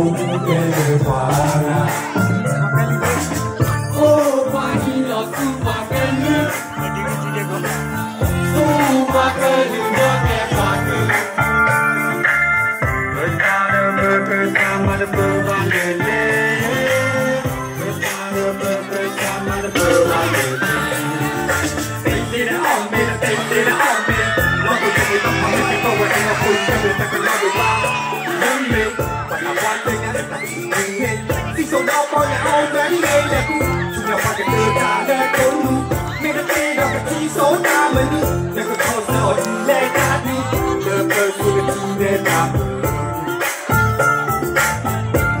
အိၣ်ပှၤဟံးလီၤဆူပှၤကလုာ်, ဆူပှၤကလုာ်ဒီးကဲပှၤကလုာ်, ပတၢ်ဒီးပကစၢ်မၤတပၢၢ်ဘၣ်လဲၣ်လဲၣ်, ပတၢ်ဒီးပကစၢ်မၤတပၢၢ်ဘၣ်လဲၣ်လဲၣ်.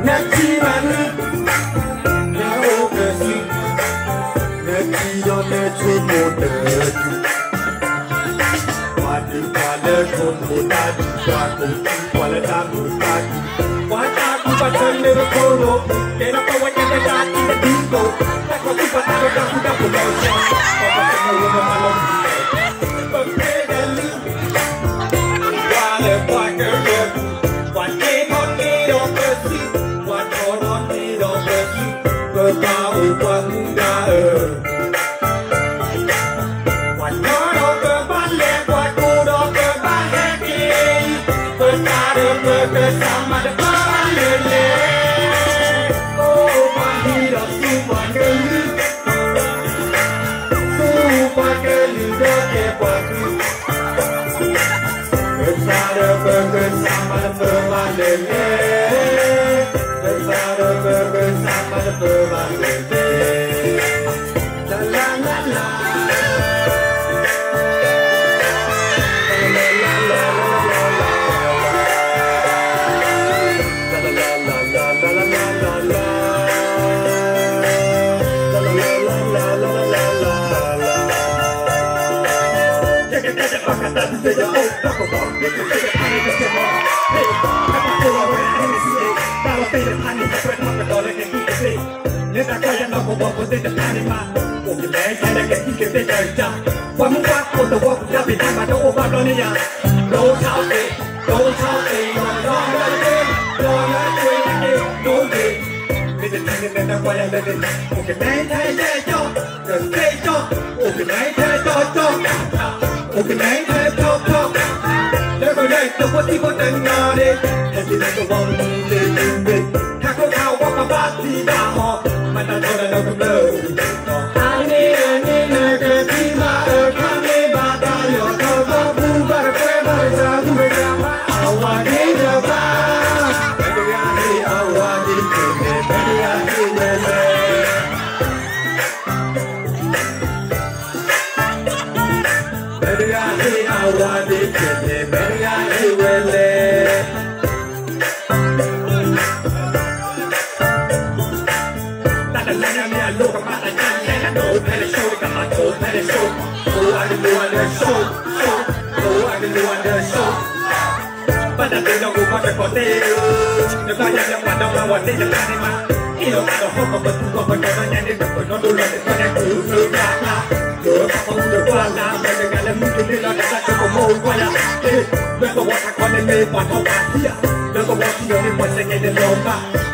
နထံၣ်မးနုၤ, နအိၣ်ကစု, နထံၣ်ဒီးနဆိကမိၣ်တၢ်ဒုး, ပှၤဒုးပှၤလၢဆိကမိၣ်တၢ်ဒုး, ပှၤကူၣ်ပှၤလၢတၢ်မုာ်တၢ်ဒုး, ပှၤတၢ်ကူၣ်ပှၤဆၢမ့ၢ်ပခိၣ်ရိ, ကဲဒီးပဝဲကဲတၢ်တံၤတဒံကိး, တၢ်ကီၣ်ကူၣ်ပှၤတၢ်ဒီးတၢ်ကူၣ်တၢ်ဖိးလီၤဆီ, ပှၤပှၤကမၢဝဲမၤလီၤ, ပဖဲဒၣ်လံ ပှၤလၢပှၤကရၢ, ပှၤက့ၤထီၣ်က့ၤဒီးပစု, ပှၤထီၣ်ထီၣ်က့ၤဒီးပစု, ပပၢ်အိၣ်ပှၤမူဒါအၢ, ပှၤညီဒီးပဘၣ်လဲၤ, ပှၤကိၢ်ဒီးပဘၣ်ဟဲက့ၤ, ပတၢ်ဒီးပကစၢ်မၤတပၢၢ်ဘၣ်လဲၣ်လဲၣ်, အိၣ်ပှၤဟံးဒီးဆူပှၤကလုာ်, ဆူပှၤကလုာ်ဒီးကဲပှၤကလုာ် ပတၢ်ဒီးပကစၢ်မၤတပၢၢ်ဘၣ်လဲၣ်လဲၣ်, ပတၢ်ဒီးပကစၢ်မၤတပၢၢ်ဘၣ်လဲၣ်လဲၣ်, လၢလၢလၢလၢ လၢတၢ်ကီယၤနီၢ်ကဘီပသ့ၣ်တဖၣ်န့ၣ် ပှၤမုၢ်ပှၢ်ခိၣ်သဝီပူၤတၢ်ဖံးတၢ်မၤ ပအိၣ်ကလဲၤခဲလၢာ်ကသံၣ်ကသ့ၣ်တၢ်တၢ်, ပှၤမုၢ်ပှၢ်ခိၣ်သဝီပူၤတၢ်ဖံးတၢ်မၤတအိၣ်ဘၣ်ဘျီန့ၣ်ယၤ, ဒိထီၣ်သ့, ဒိထီၣ်သ့, ဒိထီၣ်သ့, ဒိသ့, မ့ၢ်တထံၣ်န့ၣ် မ့ၢ်တၢ်ကွၢ်ယၤလၢန့ၣ်, အိၣ်ကလဲၤခဲလၢာ်ကသံၣ်ကသ့ၣ်တၢ်, အိၣ်ကလဲၤခဲလၢာ်ကသံၣ်ကသ့ၣ်တၢ်, အိၣ်ကလဲၤခဲလၢာ်ကသံၣ်ကသ့ၣ်တၢ်, လၢကလဲၤတဖိသံၣ်ဖိတနီၤန့ၣ်, ဟဲက့ၤလၢသဝီမုၢ်သ့ၣ်မုၢ်သ့ၣ်, ခးခိၣ်ခးဝီပဘၣ်သံဘၣ်ဟီ, မၤတၢ်ထီၣ်လၢလၢကမျၢၢ် အန့ၣ်အန့ၣ်လၢကသံၣ်ဘၣ်အၢ ခါမ့ၢ်ဘၣ်တၢ်လီၢ်ထီၣ်ဘၣ်ဘူဘၣ်တကွဲဘၣ်တစၢ်ဘူၣ်တစၢ်ဘၣ် အဝၤဒ့တဘၣ်, မတဂၤဟ့ၣ်အဝၤဒ့ကဲလဲၣ်, မတဂၤဟ့ၣ်ဝဲလဲၣ်, မတဂၤဟ့ၣ်အဝၤဒ့ကဲလဲၣ်, မတဂၤဟ့ၣ်ဝဲလဲၣ်. တၢ်တလၢညါမ့ၢ်အလိၣ်ကမၣ်တၢ်ညါလဲၣ် နဒိးဖဲလဲၣ်ဆိ ကမၤဆိဖဲလဲၣ်ဆိ, ဆိအကလိၤအဒၢးဆိ, ဆိ, ဆိအကလိၤအဒၢးဆိ, ဘၣ်တၢ်ဒိးလၢအိၣ်ဘၣ်တကိးသ့ၣ်ဧၢ, နဘၣ်ယၤလၢပှၤဒီမါဝၤသ့ၣ်တဖၣ်န့ၣ်မး, အ့ၣ်လိာ်သးဒီးဟီၣ်ကပသူကီၢ်ပဒီးညါန့ၣ် တပၢၢ်နီတဘျီလၢ်တဖၣ်န့ၣ် ကူၣ်အၢဘၣ်အါ, ဒီးပှၤမူတကွၢ်လၢ် မတဂၤလၢမုၢ်ကလ့ၢ်လီၤ တၢ်ဆိကမိၣ်ကွၢ်ယၤ, လၢသဝီထးခီန့ၣ်မ့ၢ်ပှၤထီၣ်ပှၤထံၣ်ဧါ, လၢသဝီထံၣ်ဒီးန့ၣ်ပှၤစဲကဲန့ၣ်လီၤဘၣ်,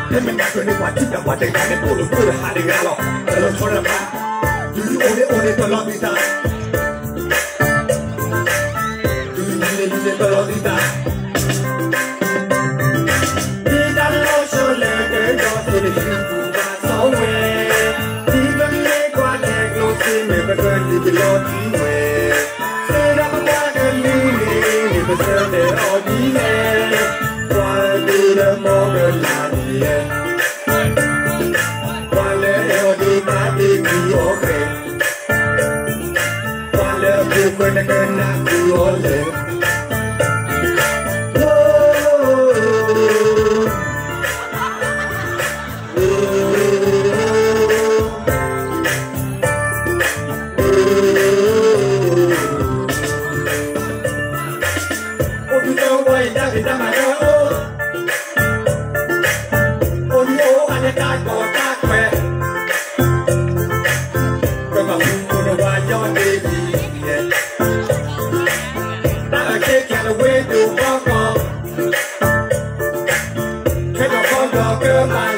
ဖဲမနၤကန့ၣ်ပှၤထံၣ်တၢ်ပှၤတဂၤန့ၣ် ပိၢ်လၢပိၢ်လၢဟးတဂၤလီၤ, တၢ်လီၤဆီတဖၣ်, ဒုးအိၣ်န့ၣ်အိၣ်န့ၣ်တလီၤသုသး ဒုးယံၤန့ၣ်ယံၤန့ၣ်တလီၤသုသး, ဒ်တၢ်လီၤဆီလၢကဒီးသ့ၣ်တဟံးပူၤဘၣ်စီဝဲ, ဒ်ပမ့ၢ်ကွၢ်ထဲကျိၣ်စ့မ့ၢ်ပကလုာ်ကလီၤထံဝဲ, သရၣ်ပှၤကလုာ်န့ၣ် မ့ၢ်ပဆၢတဲာ်အီၤဒ်လဲၣ်, ပှၤဒုးလၢမီၢ်ကလၤဒ်လဲၣ် ပှၤလၢအဲၣ်အီၤဒ်တၢ်သ့ၣ်ဃံအီၤဃဲ, ပှၤလၢအဖိခွဲးနကနၢ်ဃုာ်အီၤလဲၣ်, အိၣ်ဒုးတဝီအံၤတၢ်ဖံးတၢ်မၤလၢအိၣ်, အိၣ်ဒုးအိၣ်အါလၢတၢ်ကီတၢ်ခဲ, ပဘၣ်မူခိၣ်နဝၤယီၢ်ဒ့ဒ်လဲၣ်, တၢ်အဆ့ၣ်ကဲလၢဝ့ၢ်ဒိၣ်ဘီကီၢ်, ခဲကီၢ် ဒီးကမၤ